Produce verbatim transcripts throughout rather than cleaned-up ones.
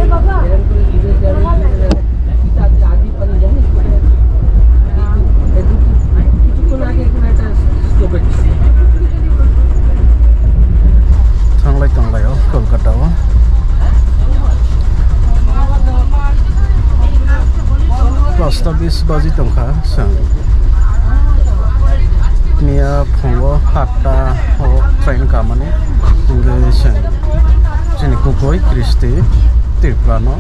এরকম করে video share করে দিলে, এটা আগে আগে পানি জানিস? কিছুক্ষণ আগে এখানে একটা stoppage. Thanglai tonglai o Kolkata o. Pasta bis baji tongkha chwng. Miya phungo hatta o train kamani. Hingke chwng chini kukui Kristi Tripura no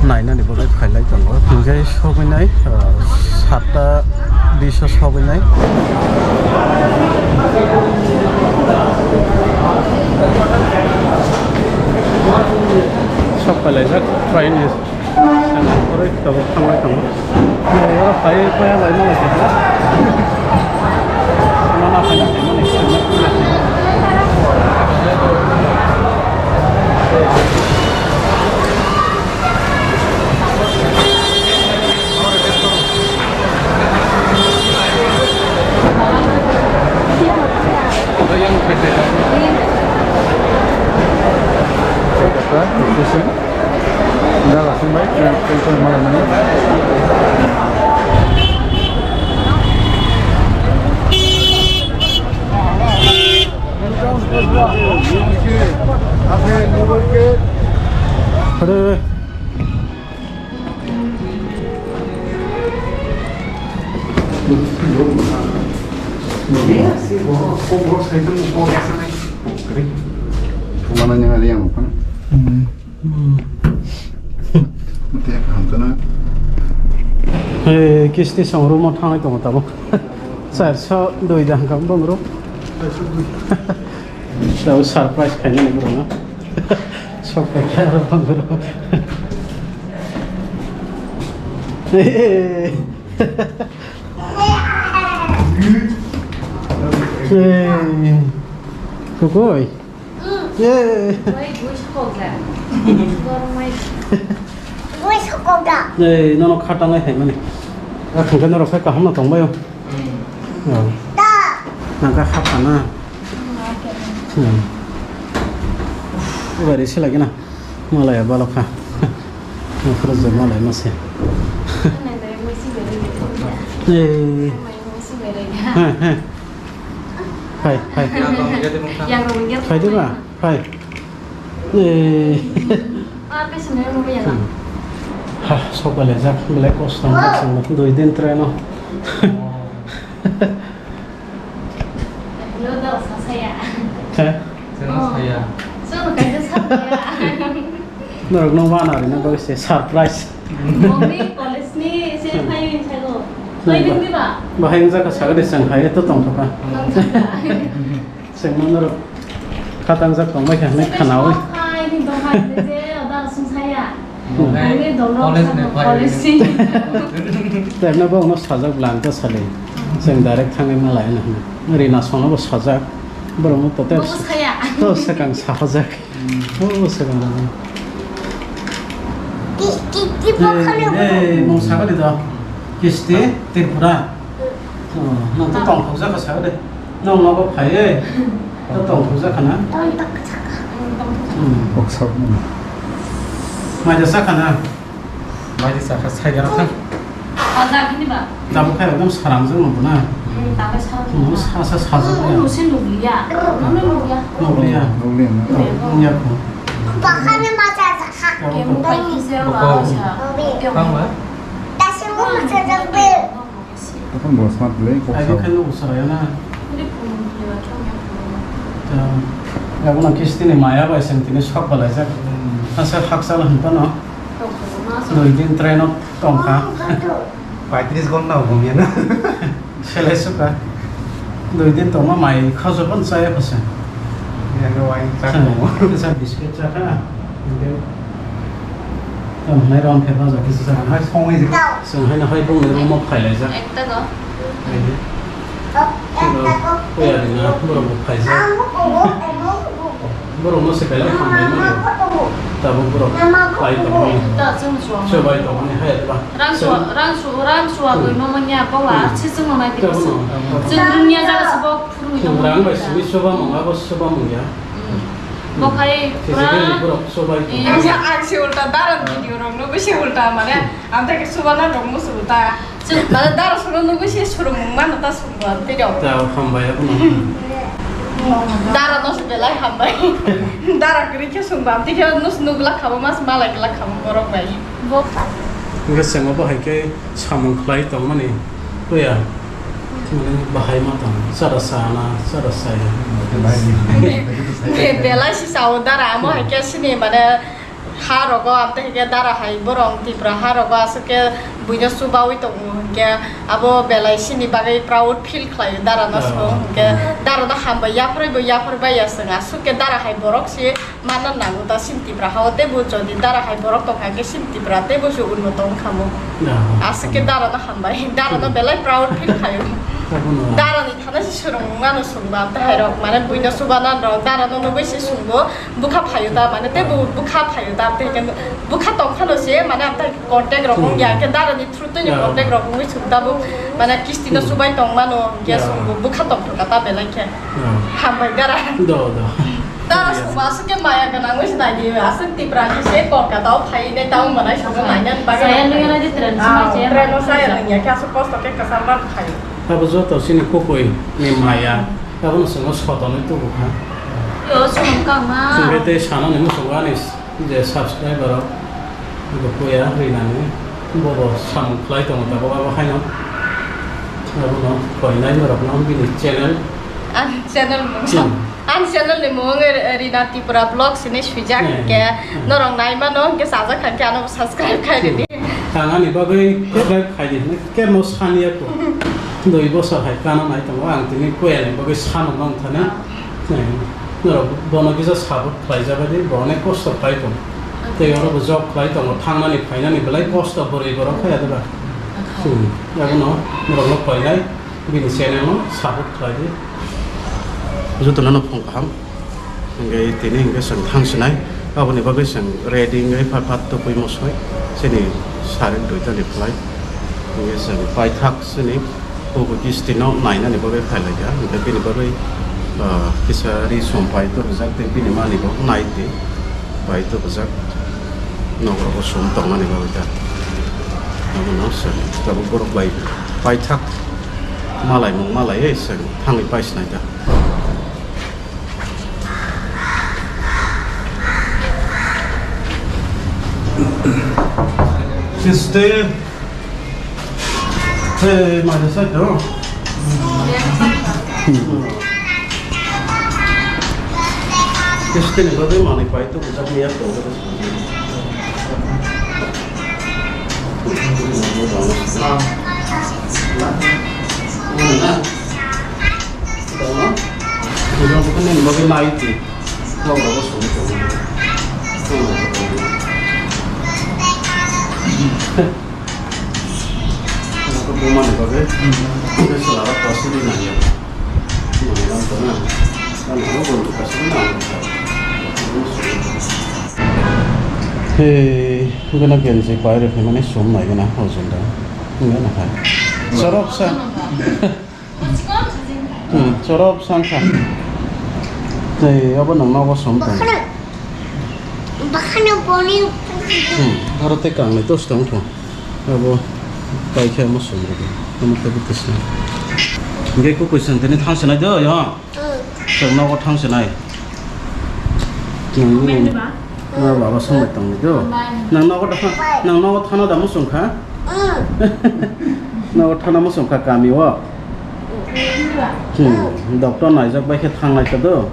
nainani bagwi phailai tongo. Hingke sogwinai, ah, satta biso sogwinai. Sok pailaijak train ni sana koroi tabuk thanglai tongo. Oro phai paya lai ma lai kha. Mana phai na phai mani. Thumana nang ari ang phano. Hmm. Mate kaham khana. Hey, kisti song room o thangwi tongo tabuk. Charso dui da hwnkha bong room. Tabuk surprise khainani borokno. Sok paikha aro bong room. Hey. Hey. Kukui. Yay! Wai, bui sokok da. Gormai. Bui sokok da. Ei, nono khatang ai hai mani. A thangkhe norok khe kaham no tongbai o. Hmm. Oh. Da. Nangkha khatana. Hmm, okay. Hmm. Bari se lagi na. Malaya balokha. Nokhrok je malai mase. Nai, nai, mui si beri. Ei. Nai, mui si beri. He, he. Hai, hai. Yang rong ya. Hai, di ba? Hai. Eh. Ah, kaisan yang rong ya. Ha, sok bale jak, belai kosto, dui din train o. Hello, da, sa saya. He? Saya saya. So, kaisa sa saya. Norok no wana rina bagwi se surprise. Moni college ni se phaiyung sago. Phaiyung diba? Bahai wngjakha saga de chwng hai to tongthokha. Tongthokha. Chwng no norok khatangjak tongbai kha hinwi khwnawi. Hai ni dong hai je oda sung saya. Moni dong college ni college si. Tebna bo no sajak blang ta sali. Chwng direct thangwi malai na hinwi. Rina sono bo sajak. Borok no to te. Bo saya. To swkang sahajak. Oh, seven eleven. Ki, ki, ki, eh, eh, mung sakali do. Kisti, Tripura. Oh, nang to tongthok jaka sakali. Nang nogo phai, eh. To tongthok jaka na? Tongthok jaka. Hmm. Kok sok. Mai da saka na? Mai di sakha sai gara thang. Pajak hini ba? Tabuk khai ekdom sarangjak nungkha na. Hmm, tabuk sarangjak. Hmm, sa, sa, sajak ya. Oh, nusin nugliya. Nusin nugliya. Nugliya. Nugliya na. Nugliya. Nugliya ko. Bakhani macha sakha. Kemu kai kise wa sa. Nugliya. Bang ba? Tasi mo macha sakbe. Tokon bo smart le kok. Ai, sa. Khe nugo saraya na. Yabo no kisti ni maya bai seng tini sok balaijak. Hmm. Asa hakchal hwn phano. Dui din train o tongkha. Paitris ghonta bo mia na. Sele suka. Dui din tongma mai khajok on chaya khasa. Ya no wai chak. Kisa biscuit chakha. Tamo hinai rong phepajak kisa chakha. Hai songwi jik. Chwng haino hai bongni room o phailaijak. Ekta go. Hai. Chwng o kuya rina borok bo phaijak. Borok no se belai hambai mani. Tabuk borok pai tongmani. Sobai tongmani hai ba. Rang suwa, rang su-, rang suwa gwi mama nya bawa, hmm, se chwng no nai tebo. Chwng rung ya jaga se bo phuru. Rang bai simi soba mung abo soba mung ya. Hmm. Bo khai pura physically borok sobai tong. Iya, ang se ulta dara video rok nugwi se ulta mane, ang ta ke subana rok musu ulta. Mane dara suro nugwi se surung mano ta sungbo ang te rok. Ta hambai abono. Dara no se belai hambai. Dara kwrwi khe sungbo ang te khe nus nugla khabo mas malai gla khabo borok bai. Bo kha. Hingke sengmo bo hai khe samung khlai tongmani puya. Mane bahai ma tong, chara sana, chara saya. Be-, belai si sao dara amo hai khe sini mane ha rogo amte hai khe dara hai borong Tripura ha rogo aswk khe buino chubaui tongo hinkhe abo belai sini bagwi proud feel khlaio dara no song hinkhe dara no hambai yapharwi bo yapharwi baiya chwng aswk khe dara hai borok si. Mano nango ta sini Tripura hao teibo jodi dara hai borok tongkha khe sini Tripura teibo se unnoto wngkha mo. Aswk khe dara no hambai, dara no belai proud feel khaio. Dara ni thana se swrwng mano swngba tei hai rok mane buino chubanan rok dara no nugwi se swngbo bwkha phaio ta mane teibo bwkha phaio ta tei khe bwkha tongkha no se mane amtai contact rok wngya khe dara ni through tei ni contact rok wngwi swng tabuk mane kisti no chubai tongmano hinkhe swngbo bwkha tongthokha ta belai khe. Hambai dara. Do, do. Dara sungbo aswk khe maya gwnang wngwi se naidi, aswk Tipra ni se Kolkata o phai nai tamo manai songno nainani bagwi. Saya nungya nai di train sima saya train o saya nungya khe aswk kosto khe kwcham ban khai. Abo joto chini kukui ni maya, abono chwngno sotonwi tubu kha. Yo, sumung kangma. Chwngkhe tei sanani muchungo ani je subscriber rok, bo kuya rinani, bobo samung khlai tongo tabuk abo haino. Abono koinai norokno bini channel. Ani channel mung. Ani channel ni mung wngwi Rina Tripura Vlogs hinwi swijak hinkhe norok nai mano hinkhe sajak kha hinkhe ano subscribe khai ridi. Ang ani bagwi subscribe khai di hinwi kebo saniya ko. Dui bosor hai kana nai tongo ang tini koya ni bagwi sano nong thani. Norok bono kisa support khlai jabadi bo onek kosto khlai tongo. Tei oro bo job khlai tongo thangnani phainani belai kosto bwrwi borok khe adeba. Abono norokno koinai. Bini channel no support khlai di. Jotono no phone kaham. Hingke tini hingke chwng thang sinai. Aboni bagwi chwng ready wngwi phat phat topwi mosoi. Chini sari duita ni phlai. Hingke chwng paithak chini pogo kisti no nainani bagwi phailaikha. Hingke bini bagwi, ah, kisa ri som pai torjak tei bini mani bo nai di. Pai tubujak. Nogo rogo sum tongmani bagwi ta. Abono se tabuk borok bai paithak malai mung malai ei se thangwi paisinai ta. Sister. Hey, mane sai do. Kis kene bade mane pai to jak ni yak to. Ini bukan yang bagi naik sih. Mau berapa sih? Bumani bagwi, hmm, tei chwla rok kosom di nang ya. Bumani lam tona. Ano bumani kosom di nang. Hey, gana genji pai rok mane som nai gana hojong da. Ngai na hai. Chorop sa. Hmm, chorop sangkha. Tei abo nang nogo som tong. Bakhano, bakhano boni. Hmm, aro tei kangnai tos tong thung. Abo paikhe amo som rwdi. Amo khe bwtwi swnam. Hingke kukui chwng tini thang sinai do, yo? Hmm. Chwng nogo thang sinai. Nang ni, na baba song bai tong do. Nang nogo thang, nang nogo thana da musung kha? Hmm. Nogo thana musung kha kami o? Hmm. Doctor naijak bai khe thang lai kha do.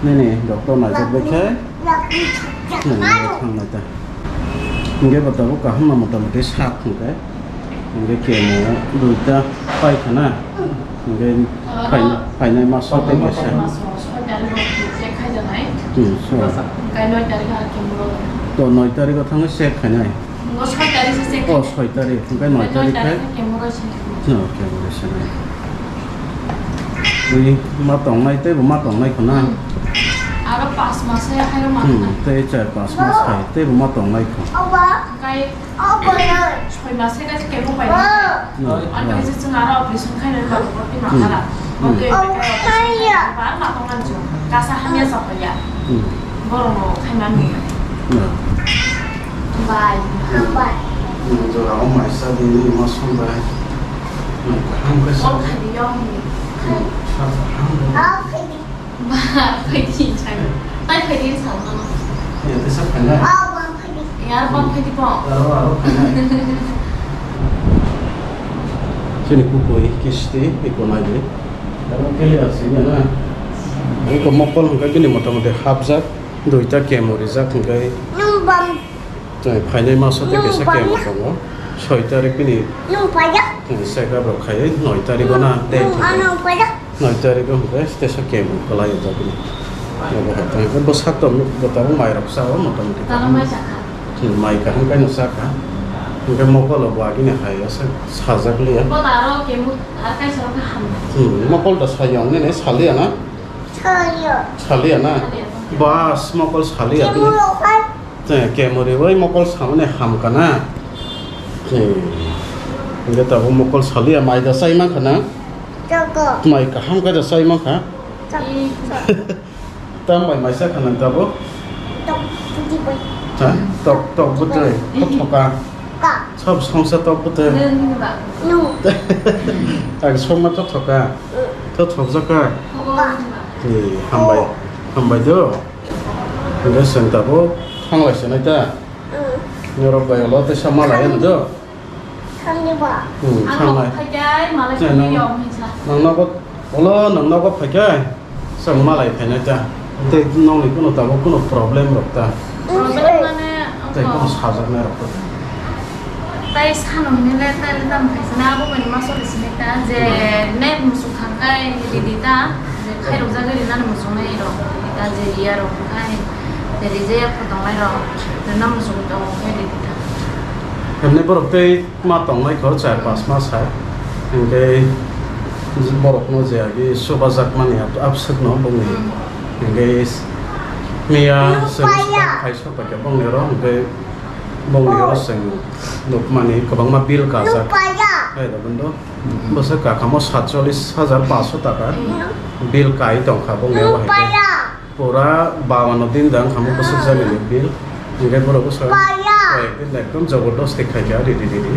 Nini doctor naijak bai khe, hmm, thang lai ta. Hingke bo tabuk kaham no mota moti sak hingke. Hingke kemo duita pai khana. Hingke phainai, phainai maso tei kaisa. Hmm, so. To noi tarikh o thangwi check khainai. O soi tarikh hingke noi tarikh khai. No, kemo roi se nai. Ui, ma tongnai, tei bo ma tongnai khuna. Hmm. Aro pas mas hai, hai ro ma. Hmm, tei char pas mas khai, tei bo ma tongnai kho. Kai, soi mas hai kai kemo pai. No, ano no. Isi chwng aro operation khai nai ma ko ti ma kara. Hmm. Oke, ba ma tong an chu. Kasa hamya sa ya. Hmm. Borok no khaima nung. Hmm. Bai. Bai. Hmm, jora o mai sa di, nini ma song bai. Mai kaham khe sa. Bol khai di yong ni. Hmm, sa kaham. Ba, phaidi chai. Tai phaidi sa no. Ya, te sa phaina. Yar bang phaidi po. Aro, aro phaina. Chini kukui kisti, iko nai di. Aro kele asi na. Iko mokol hingka bini motamoti hapjak, duita kemo rijak hingkai. Nung bam. Chwng phainai maso tei kaisa kemo tongo. Soi tarik bini, chwng seka rok khai noi tarik o na date hwnkhe. Noi tarik o hwnkhe teisa kemo kwlai o jagoni. Nogo hai tongkhe bwsak tong bo tabuk mai rok cha o motamoti kaham. Mai kaham khe no cha kha. Hwnkhe mokol o bo agini hai asa sajak liya. Mokol da sayong nini saliya na? Saliya na? Bas mokol saliya bini. Te kemuri bai mokol samani hamkha na. Hingke tabuk mokol saliya mai da chai mankha na. Mai kaham khe da chai mankha. Tam bai mai sa khana tabuk. Ha? Tok tok bwtwi. Thoka. Sob songsa tok bwtwi. Ang songma to thoka. To thokjaka. Hambai. Hambai do. Hingke chwng tabuk thanglai se nai ta. Norok bai ulo teisa malai ano do. Thanglai ba. Hmm, thanglai. Nang nogo, ulo nang nogo phaikai. Chwng malai phainai ta. Tei nongni kuno tabuk kuno problem rok ta. Problem mane. Tei kuno sajaknai rok ta. Tai sano hwnwi le, tai le tamo khaisa na abo bai ma sori sini ta, je ne musuk thang kai ridi ta, je khairok jagwi rinani musuk nai rok ridi ta, je riya rok khai, je rije ya pho tongnai rok, je na musuk tongo khai ridi ta. Hwnwi borok tei ma tongnai kho char pas mas hai, hwnkhe borokno je agi chubajakmani abswkno bongni, hmm, hwnkhe miya chwng paya. Chwng phai sok paikha bongni oro, hwnkhe bongni oro chwng nukmani kwbangma bill kajak. Nukpaya. Hai da bondo. Bwswk kakamo satchollis hajar paanso taka bill kai tongkha bongni oro hai khe. Nukpaya. Pura bawanno din da wngkha mo bwswk jani ni bill. Hingke borok bwswk koi ek din ekdom jobordosti khaikha ridi ridi.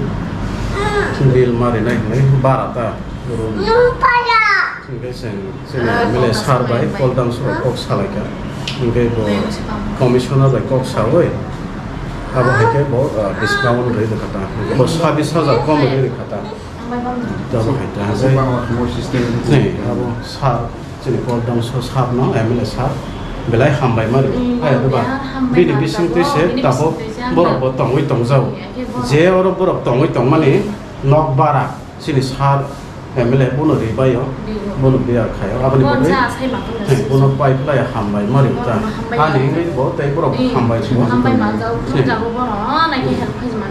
Bill ma rinai hinwi bara ta room. Nukpaya. Hingke chwng chini M L A sir bai Paul Dangsu bai kok salaikha. Hingke bo commissioner bai kok sawi abo hai khe bo, ah, discount rwi rwkha ta. Bo sabis hajar kom rwi rwkha ta. Abo hai ta. Ni abo sir chini Paul Dangsu sir no M L A sir belai hambai ma rw. Hai abo ba bini bising twi se tabuk borok bo tongwi tongjao. Je oro borok tongwi tongmani nok bara. Chini sir M L A bono ri bai o, bono biya khai o, aboni bagwi bono pai khlai hambai ma ri ta. Ani hwnwi bo tei borok hambai si o. Hambai ma jago, jago bono, nai khe help khai man.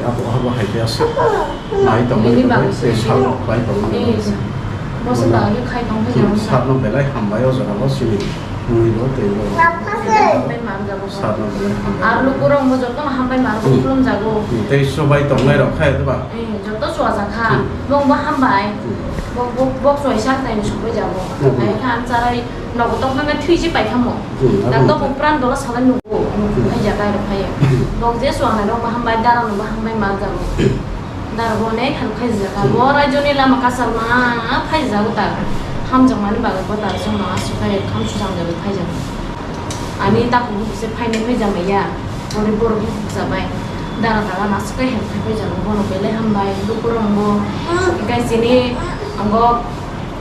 Abo, abo hai khe aswk nai tong mani bagwi tei sir rok bai tong mani bagwi. Bono sir no belai hambai o jora o chini mui bo tei bo. Sir no belai hambai. Ar lukurok mo jotono hambai ma rok khulum jago. Tei chubai tongnai rok khai ba. Joto chuajak kha. Hmm. Bongbo hambai. Hmm. Bok, bok, bok chuaisa tai ni sokbai jago. Hmm. Hai kha ang charai nogo tong kha thwi ji pai kha mo. Hmm. Dak to bok pran dola salai nugo. Hmm. Hai jaga ro phai. Hmm. Bok je chuanai rok bo hambai, dara no bo hambai ma jago. Hmm. Dara bo ne khan khai jaga. Hmm. Bo rai joni lama kasar ma phai jago ta. Ham jang mani bagwi bo ta jong ma su khai kham su jang jago phai jago. Ani takhuk se phainai phai jama ya. Ori borok ni huksa bai. Dara dara ma swkhe hem khai phai jama bono belai hambai. Lukurok bo. Hinkhe chini ango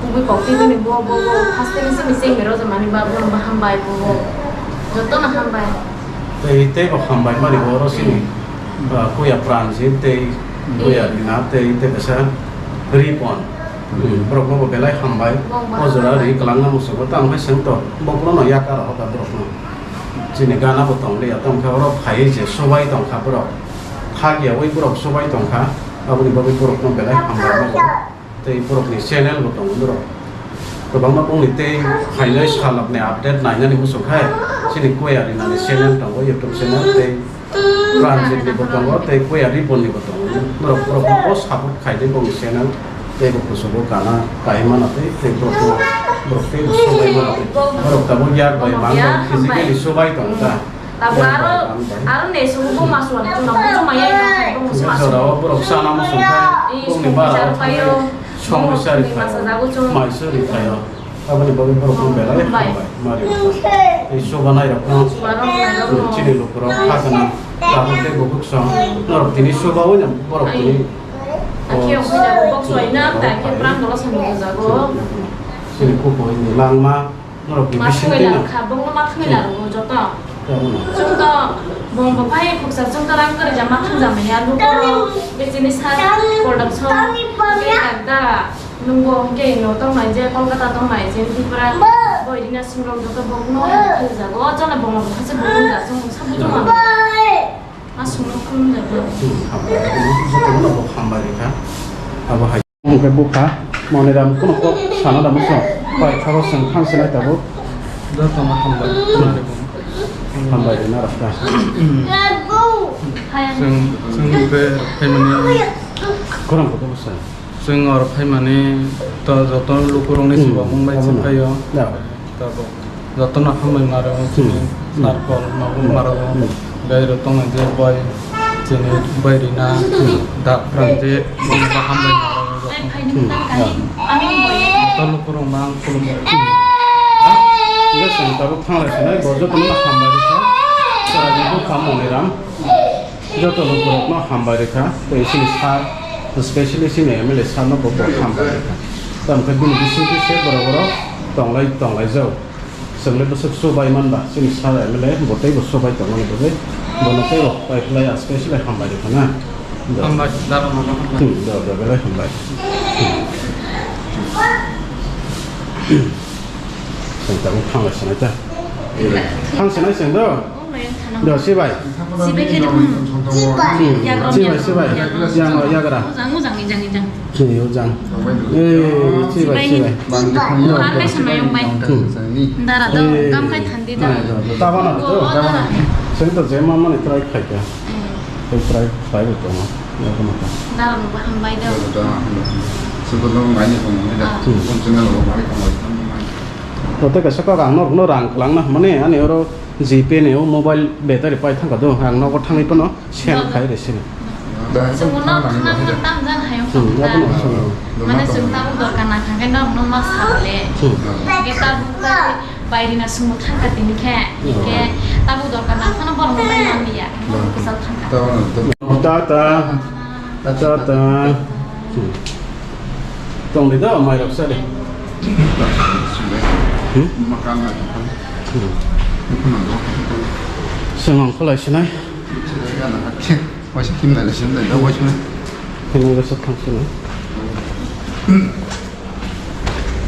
kubui kok twi bini bo, bo, bo. Haste ni simi chengmiro jama ni ba bono bo hambai bo, bo. Joto no hambai. Tei, tei bo hambai mani bo oro sini. Hmm. Ba, kuya Pranjit tei, hmm, kuya Rina tei, tei kaisa Ripon. Hmm, borokno bo belai hambai. O jora ri kwlangna muchungo, tamo khe chwng to bokhorono yakar rohor da borokno. Chini gana bo tong liya, tamo khe oro phaiwi je subai tong kha borok. Thak yaui borok subai tong kha, aboni bagwi borokno belai hambai. Tei borokni channel bo tongo norok. Kwbangma bongni tei phainai salokni update nainani muchung khe chini Kuya Rinani channel tongo, YouTube channel tei Pranjit ni bo tongo tei Kuya Ripon ni bo tongo. Norok borokno bo support khai di bongni channel. Tei bo kuchugo kana kai mano tei, tei borok no, borok tei bo sobai mano tei. Borok tabuk yak bai man bai physically sobai tong ta. Tabuk aro, aro ne sugo bo ma suani chwng bo chwng ma yai tong bo musi ma sugo. Jorao borok sana muchung khai, bongni bara o thangwi song ri sari khai, mai suri khai o. Aboni bagwi borok no belai hambai mari o. Tei soba nai rok no, chini lukurok kha gwnang, tabuk tei bukhuk song, norok tini soba oi no borok tini. Akhe ongkhai jago, box waina, ta khe pran dolo sani jago. Chini kuphoi ni langma, norok ni bising twi no. Kha, bongno ma thangwi lago joto. Chwng to bong bo phai khuksa, chwng to rang kwrwi ja ma thang ja manya, lukorok, bechini sa production, khe dakda, nungbo hwnkhe no tongnai je, Kolkata tongnai je, Tripura, boirina singrok joto bongno thang jago, o jala bongno bo khachi bongno ja, chwng sabu chwng. Aswkno khulumjak. Hmm, hambai. Jotono bo hambai rikha. Abo hai. Hwnkhe bukha, Moniram kuno kok sana da muso. Pai khabo chwng khan sinai tabuk. Jotono hambai. Hambai rina rokha. Chwng, chwng be phaimani. Khorang kotor bwsa. Chwng oro phaimani to joto lukurokni hmm, swbangmung bai abono. Chwng phaio. Ya. Tabuk jotono hambai maro chini hmm, sarkol nabo hmm, maro hmm. Gai rok tongo je bai chini bai rina hmm, da phrang je bono hambai maro jotono. Hmm, ya. Joto lukurok mang khulumjak. Hwnkhe chwng tabuk thanglai sinai bo jotono hambai rikha. Chwraini bupha Moniram. Joto lukurokno hambai rikha, tei chini sir, specially chini M L A sir no bo bo hambai rikha. Tamo khe bini bisingtwi se borok borok tonglai tonglai jak. Chwngno bwswk chubai manba, chini sir M L A bo teibo chubai tongmani bagwi bono teibo paiphlai, specially hambai rikha na. Hambai, daro no hambai. Hmm, do, do, belai hambai. Hmm. Chwng tabuk thanglai sinai ta. Thang sinai chwng do. Do, sibai. Sibai khe dukung. Hmm. Sibai, sibai. Yang, yagra. Ujang, ujang, ijang, ijang. Sini ujang. Eh, sibai, sibai. Sibai. Ang kai sama yang bai. Hmm. Dara do, eh, kam kai thandi da. Tabana do. Sento jema mani try khai ka. Hmm. Try, try to. Dara no hambai da. Sento no mai ni ko mai da. Hmm. Kon channel lo mai ko mai. Totei kaisa kok ang norokno rang kwlangna hwnmani, ani oro GPay ni o mobile battery pai thangkha do, ang nogo thangwi phano send khai rw sini. Chwng no khna khna tam jan hai wng thangkha. Hmm, abono chwng. Mane chwng tabuk dorkar nang kha khe norokno ma sa le. Hmm. Hwnkhe tabuk tabuk bairina swngmung thangkha tini khe. Hmm. Hwnkhe tabuk dorkar nang phano borok no bai man liya. Kwchal thangkha. Tata. Tata. Hmm. Tongdi da, mairok sa de. Hmm? Hmm. Sengong kholai sinai. Waisa himnai le simnai da waisa. Himnai le sa thang sinai.